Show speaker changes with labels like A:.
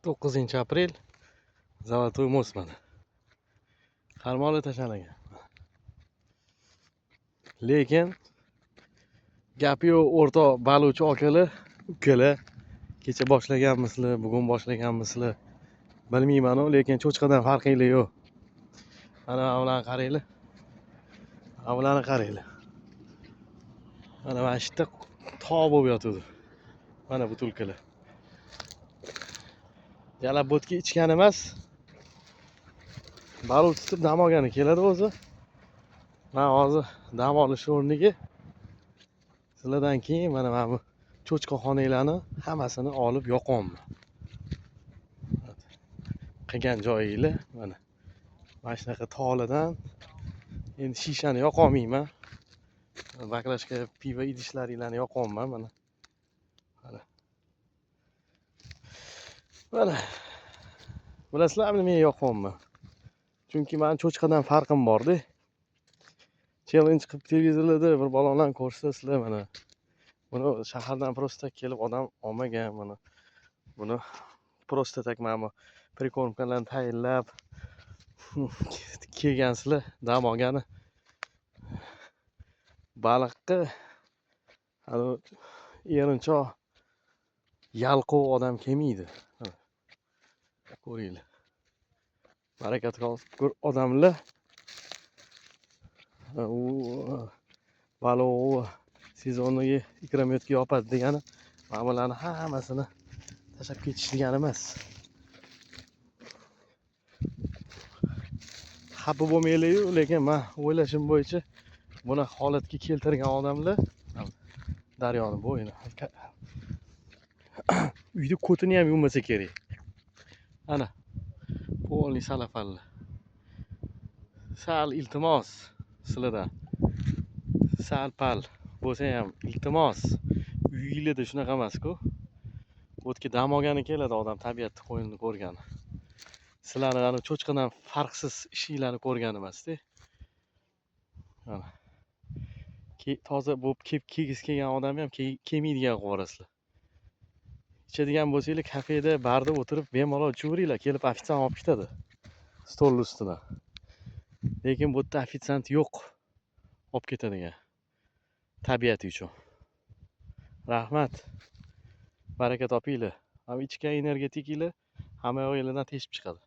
A: 9 aprel, Золотой мост mana. Qarmoqlar tashlangan. Lekin gapi yo'q, o'rtoq baluvchi akalar, ukalar, kecha boshlaganmisizlar, bugun boshlaganmisizlar, bilmayman-u, lekin cho'chqadan farqinglar yo'q. Mana bularni qaranglar. Mana bularni qaranglar. Mana shu yerda tog' bo'lib yotuvdi. Mana бутылка lar. Jalab bo'tga ichgan emas. Baliq tutib dam olgani keladi o'zi. Men hozir dam olish o'rniga sizlardan keyin mana bu cho'chqaxonalarni hammasini olib yoqyapman. Qilgan joyinglar mana. Mana shunaqa tog'lardan endi shishani yoqolmayman. Баклажка, pivo idishlaringlarni yoqyapman mana. Mana. Mana. Bilasizlarmi, men yoqyapman? Chunki mani cho'chqadan farqim bor-da. Challenge qilib televizorlarda bir balonlarni ko'rsatasizlar mana. Buni shahardan просто kelib odam olmagan buni. Buni просто так mana bu прикормка larni tayinlab kelgansizlar dam olgani. Baliqqa anavi erinchoq, yalqov odam kelmaydi. Mana. Ko'ringlar. Baraka topkur odamlar u baliq sezoniga икромёт ga yopadi degani mana bularni hammasini tashlab ketish degani emas. Xafa bo'lmanglar-yu, lekin men o'ylashim bo'yicha buni holatga keltirgan odamlar daryoni bo'yini uyda ko'tini ham yuvmasa kerak. Ana полный salafalli. Sal iltimos sizlardan. Sal pal bo'lsa ham iltimos. Uyinglarda shunaqa emas-ku. O'tga dam olgani keladi odam tabiatni qo'ynini ko'rgani. Sizlarni ana cho'chqadan farqsiz ishinglarni ko'rgani emas-da. Mana. Toza bo'lib kelgisi kelgan odam ham kelmaydigan qilib yuborasizlar. Ichadigan bo'lsanglar kafeda, barda o'tirib bemalol ichaveringlar, kelib ofitsiant olib ketadi stol ustidan. Lekin bu yerda ofitsiant yo'q olib ketadigan. Tabiati uchun. Rahmat. Baraka topinglar. Ham ichgan energetikinglar hamma yo'g'inglardan teshib chiqadi.